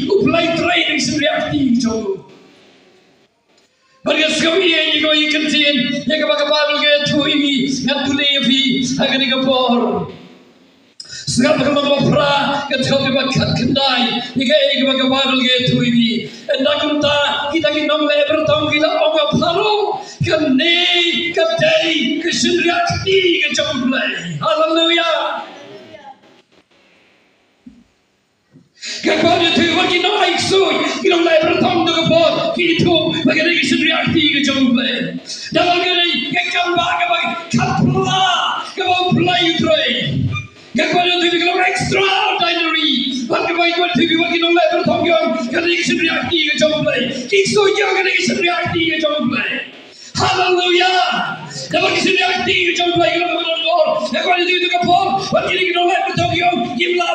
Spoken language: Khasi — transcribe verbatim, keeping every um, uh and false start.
U Blei trei da ka jingriah kti jong u. Bad nga sngewthuh ïa kaba ïa ka ktien, ïa kaba ka Baibl ka ïathuh ïa ngi, ngan pule ïa phi ha kane ka por. Sngap ha ka lynnong ba phra, ka dkhot kaba khatkhyndai, ïa kaei kaba ka Baibl ka ïathuh ïa ngi. Ynda kumta, kita ki nongleh byrtong ki la ong ha Pharaoh, kane ka dei ka jingriah kti ka jong U Blei. Haleluia. Nga kwah ban ïathuh ïa ki nongai ksuid, ki nongleh byrtong ha kane ka por, ki ithuh ba kane ka jingriah kti ka jong U Blei. Namar kane ka kam ba kaba khatphra kaba U Blei u trei. Nga kwah ban ïathuh ïa ki long extraordinary. Bad kaba nga kwah ban ïathuh ïa ki nongleh byrtong ki ong kane ka jingriah kti ka jong U Blei. Ki ksuid ki ong kane ka jingriah kti ka jong U Blei. Haleluia. Namar ka jingriah kti ka jong U Blei ka long kaba don bor. Nga kwah ban ïathuh ïa ka por ba kine ki nongleh byrtong ki ong kim lah